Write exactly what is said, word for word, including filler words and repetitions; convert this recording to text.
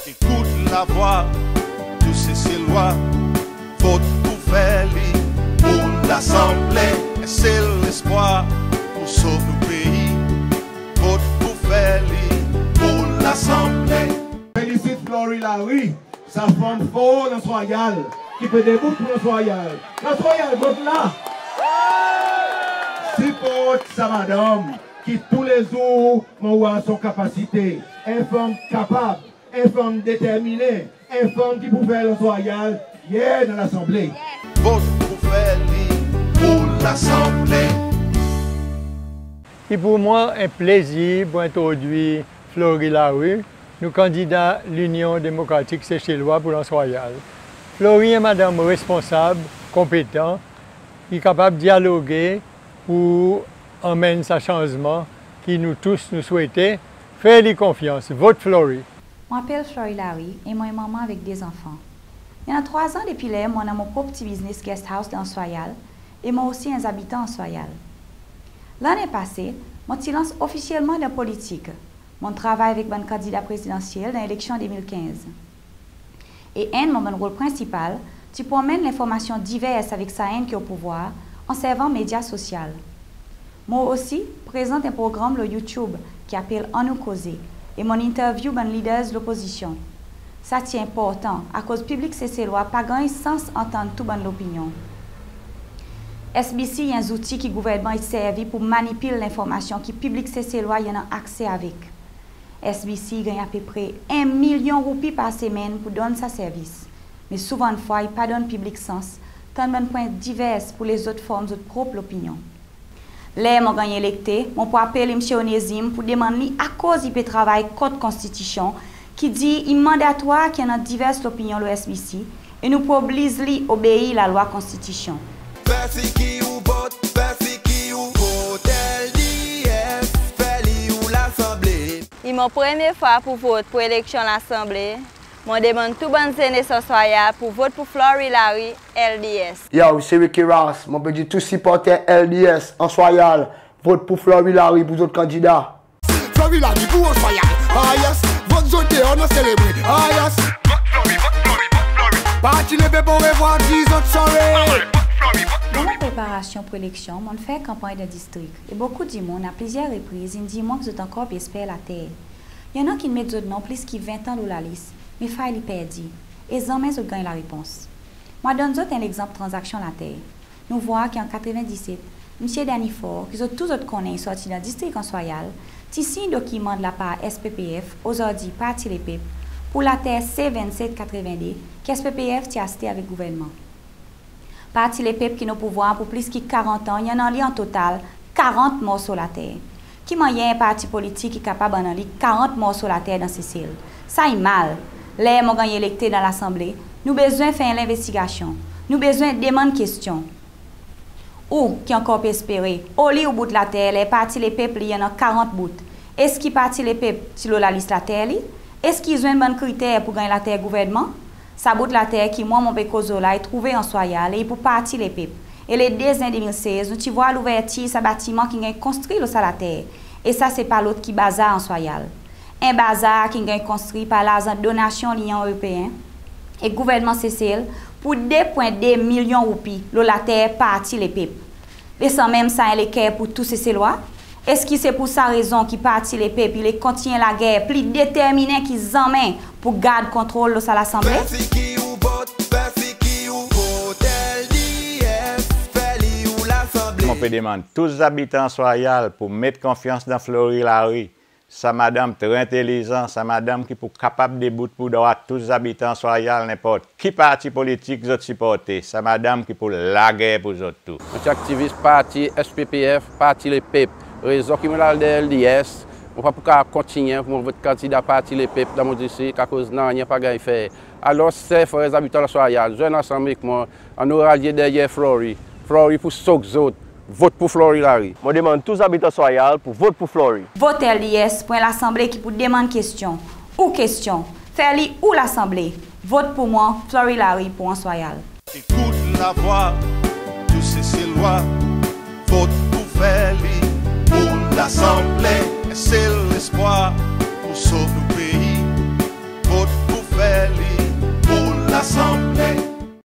Ekout lavwa tou Seselwa, vot pou fer li pou Lasanble. En sel lespwar pou sov nou pei, vot pou fer li pou Lasanble. Felisit Flory Larue, sa fanm for Anse Royale, ki pe debout pour Anse Royale. Anse Royale, vot la. Siport sa madanm ki toulezour mon war son kapasite. En fanm kapab, en fanm determinen, en fanm ki pou fer Anse Royale yer dan Lasanble. Vot pou fer li pou Lasanble. I pou mwan en plezir pou entrodwir Flory Larue, nou kandida Linyon Demokratik Seselwa pour Anse Royale. Flory en madanm responsab, konpetan, ki kapab dyaloge pour anmenn sa sanzman ki nou tous nou swete. Fer li konfyans, vot Flory. Mon apel Flory Larue e mon en manman avek de zanfan. I annan trwa an depi ler mon annan mon prop pti biznes guest house dan Anse Royale e mon osi en zabitan Anse Royale. Lannen pase, mon ti lans ofisyelman dan politik. Mon travay avek bann kandida prezidansyel dan eleksyon de mil kenz. E enn mon bann rol prensipal ti pou anmenn lenformasyon divers avek sa enn ki o pouvwar an servan medya sosyal. Mon osi prezant en progranm lo YouTube ki apel Annou Koze e mon entervyou bann leaders lopozisyon. Sa ti enportan akoz piblik Seselwa pa ganny sans antann tou bann lopinyon. S B C i en zouti ki gouvernman i servi pour manipil lenformasyon ki piblik Seselwa i annan akse avek. S B C i ganny apepre en milyon roupi par semenn pour donn sa servis. Me souvandfwa i pa donn piblik sans tann bann pwen divers pour lezot form zot prop lopinyon. Ler mon ganny elekte, mon pou apel Msye Onezime pour demann li akoz i pe travay kont Konstitisyon ki dir i mandatwar ki annan divers lopinyon lo S B C e nou pou obliz li obei lalwa Konstitisyon. Fer sir ki ou vot, fer sir ki ou vot L D S, fer li ou Lasanble. I mon premye fwa pour vot pour eleksyon Lasanble. Mon demann tou bann zenes Anse Royale pour vot pour Flory Larue, L D S. Yo, se Ricky Ross, mon pe dir tou siporter L D S Anse Royale, vot pour Flory Larue pour zot kandida. Flory Larue pour Anse Royale, ah yes. Vot zot deor nou selebre, ah yes. Vot Flory, vot Flory, vot Flory. Parti Lepep, orevwar, dir zot sorry. Pandan preparasyon pour eleksyon, mon'n fer kanpanny dan distrik e bokou dimoun a plizyer repriz in dir mwan ki zot ankor pe esper later. I annan ki'n met zot non plis ki ven an lo lalis, me fayl i perdi e zanmen zot ganny larepons. Mon a donn zot en legzanp tranzaksyon later. Nou vwar ki an katreven diset, Msye Danny Faure, ki zot tou zot konnen i sorti dan distrik Anse Royale, ti siny dokiman de lapar S P P F, ozordi Parti Lepep, pour later C vennset katreven de ki S P P F ti aste avek gouvernman. Parti Lepep ki'n o pouvwar pour plis ki karant an, i annan li an total karant morso later. Ki mannyer en parti politik i kapab annan li karant morso later dan Sesel? Sa i mal. Ler mon ganny elekte dan Lasanble, nou bezwen fer en lenvestigasyon. Nou bezwen demann kestyon. Ou ki ankor pe espere, oli ou bout later ler Parti Lepep li i annan karant bout? Eski Parti Lepep ti lo lalis later li? Eski i zwenn bann kriter pour ganny later gouvernman? Sa bout later ki mwan mon pe koz lo la i trouve Anse Royale e i pour Parti Lepep. E le de zen de mil sez, nou ti vwar louvertir sa batiman ki'n ganny konstri lo sa later. E sa se pa lot ki bazar Anse Royale. En bazar ki'n ganny konstri par larzan donasyon Linyon Eropeen e gouvernman Sesel pour de pwen de milyon roupi lo later Parti Lepep. E sanmenm sa en leker pour tou Seselwa? Eski se pour sa rezon ki Parti Lepep i le kontinyen lager pli determinen ki zanmen pour gard kontrol lo sa Lasanble? Fer sir ki ou vot, fer sir ki ou vot L D S, fer li ou Lasanble. Mon pe demann tou zabitan Anse Royale pour met konfyans dan Flory Larue. Sa madanm tre entelizan, sa madanm ki pou kapab debout pour drwa tou zabitan Anse Royale, nenport ki parti politik zot siporte, sa madanm ki pou lager pour zot tou. Mon ti aktivis parti S P P F, Parti Lepep. Rezon ki mon al dan L D S, mon pa pou kapab kontinyen pour mon vot kandida Parti Lepep dan mon distrik akoz nanryen pa ganny fer. Alor, ser, frer zabitan Anse Royale, zwenn ansanm avek mwan, annou ralye deryer Flory. Flory pou sok zot. Vot pour Flory Larue. Mon demann tou zabitan Anse Royale pour vot pour Flory. Vot L D S pour en Lasanble ki pou demann kestyon. Ou kestyon. Fer li ou Lasanble. Vot pour mwan, Flory Larue pour Anse Royale. Ekout lavwa tou Seselwa, vot pou fer li pou Lasanble. En sel lespwar pour sov nou pei, vot pou An